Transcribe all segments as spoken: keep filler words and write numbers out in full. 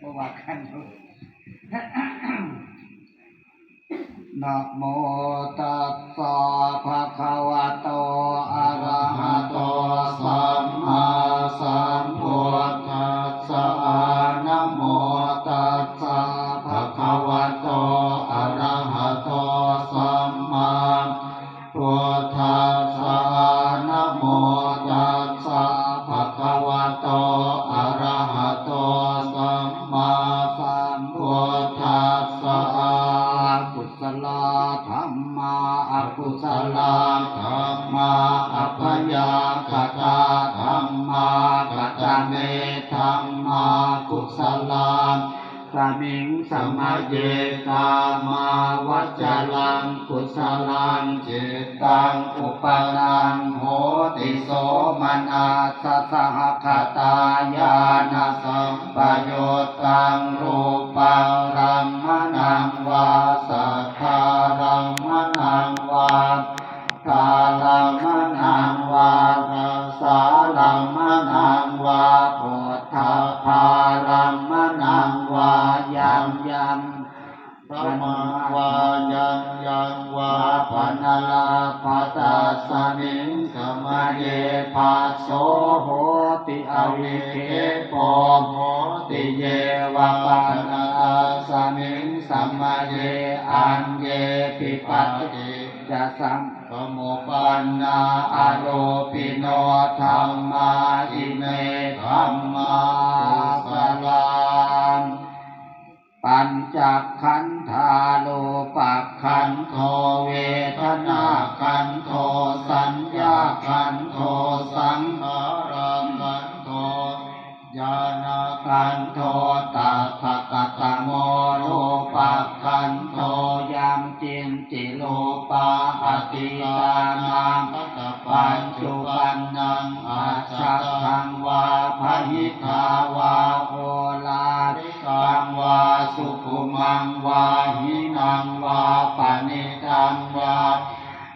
ก็ว่ากันอยู่ Namo tassa bhagavato arahato sammāsambuddhassa. Namo tassa bhagavato arahato sammā buddhassa. Namo tassa bhagavato arahato sammāsambuddhassa. Kusalā dhammā, akusalā dhammā, abyākatā dhammā. Katame dhammā kusalā? Tasmiṃ samaye kāmāvacaraṃ kusalaṃ cittaṃ uppannaṃ hoti, somanassasahagatañāṇasampayuttaṃ rūpārammaṇaṃ vā saddārammaṇaṃ vā gandhārammaṇaṃ vā rasārammaṇaṃ vā phoṭṭhabbārammaṇaṃ vā, yaṃ yaṃ dhammam vā yaṃ yaṃ vā pana labhati, tasmiṃ samaye phasso hoti, avikkhepo hoti. Ye vā pana tasmiṃ samaye aññepi paṭiccasam samuppannā arūpino dhammā, ime dhammā kusalā. Pañcakkhandhā: rūpakkhandho, vedanākkhandho, saññākkhandho, saṅkhārakkhandho, viññāṇakkhandho. Tattha katamo rūpakkhandho? Yaṅkiñci rūpaṃ atītānāgatapaccuppannaṃ ajjhattaṃ vā bahiddhā vā oḷārikaṃ vā sukhumaṃ vā hīnaṃ vā paṇītaṃ vā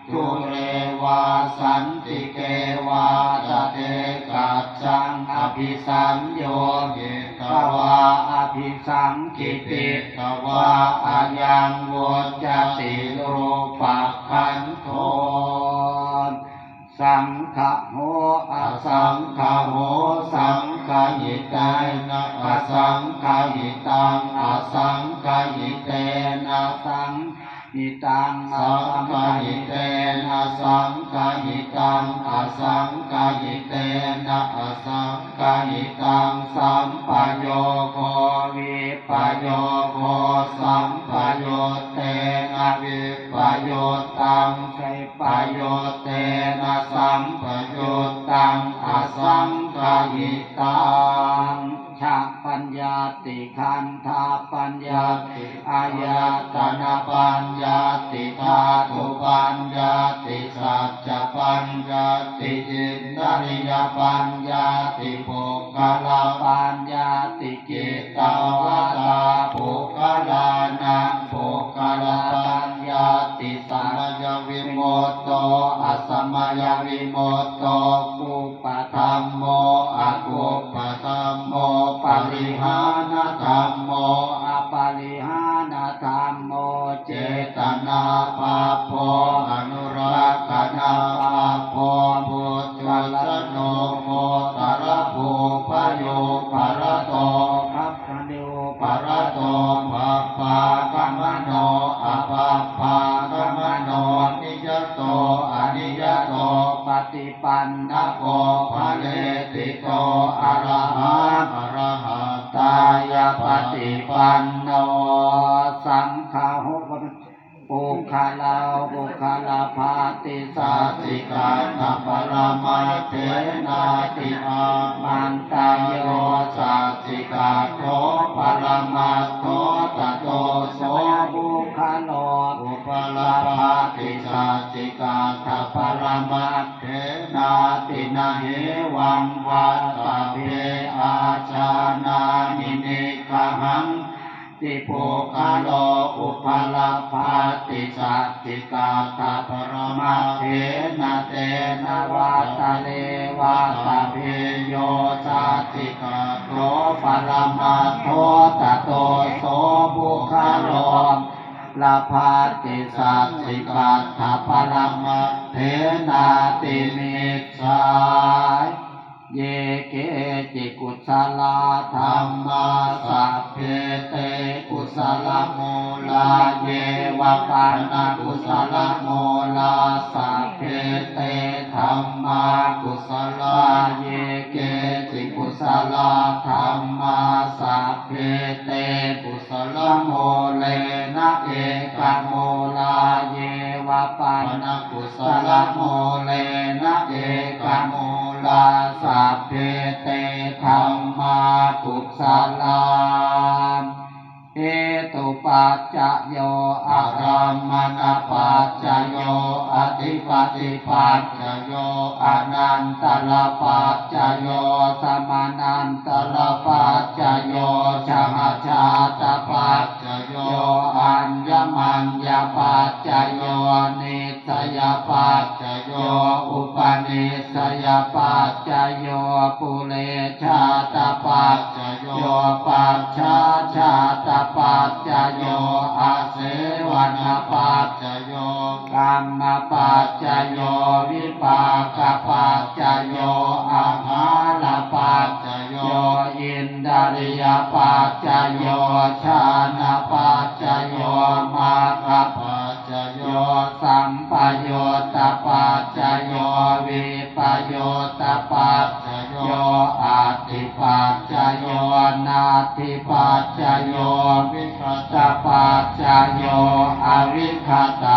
dūre vā santike vā, tadekajjhaṃ abhisaññūhitvā abhisaṅkhipitvā ayaṃ vuccati rūpakkhandho. Saṅgaho asaṅgaho, saṅgahitena asaṅgahitaṃ, asaṅgahitena saṅgahitaṃ, saṅgahitena saṅgahitaṃ, asaṅgahitena asaṅgahitaṃ, sampayogo vippayogo, sampayuttena vippayuttaṃ, vippayuttena sampayuttaṃ, asaṅgahitaṃ. Jhānapaññatti, khandhapaññatti, āyatanapaññatti, dhātupaññatti, saccapaññatti, indriyapaññatti, puggalapaññatti. Kittāvatā puggalānaṃ puggalapaññatti? Samayavimutto, asamayavimutto, kuppadhammo, akuppadhammo, parihānadhammo, aparihānadhammo, cetanābhabbo, anurakkhanābhabbo, puthujjano gotrabhū, bhayūparato, bhabbanyūparato, bhabbāgamano, abhabbāgamano, niyato, aniyato, paṭipannako, phaleṭṭhito, arahā, arahattāya paṭipanno. Saṅgaho, puggalo puggalabhāti, saccikaṭṭhaparamaṭṭhenāti. Āmantā. Yo saccikaṭṭho paramaṭṭho, tato so puggalo puggalabhāti, saccikaṭṭhaparamaṭṭhenāti. Na hevaṃ vattabbe, ājānāmi niggahaṃ. puggalo upalabbhati saccikaṭṭhaparamaṭṭhena, tena vata re vātave yo saccikaṭṭho paramaṭṭho, tato so puggalo labbhati saccikaṭṭhaparamaṭṭhenāti micchā. Ye keci kusalā dhammā, sabbe te kusalamūlā. Ye vā pana kusalamūlā, sabbe te dhammā kusalā. Ye keci kusalā dhammā, sabbe te kusalamūlena ekamūlā. Ye vā pana kusalamūlena ekamūlā, sabbe te dhammā kusalā. Hetupaccayo, ārammaṇapaccayo, adhipatipaccayo, anantarapaccayo, samanantarapaccayo, sahajātapaccayo, aññamaññapaccayo, nissayapaccayo, upanissayapaccayo, purejātapaccayo, pacchājātapaccayo, āsevanapaccayo, kammapaccayo, vipākapaccayo, āhārapaccayo, indriyapaccayo, jhānapaccayo, maggapaccayo, sampayuttapaccayo, vippayuttapaccayo, atthipaccayo, natthipaccayo, vigatapaccayo, avigata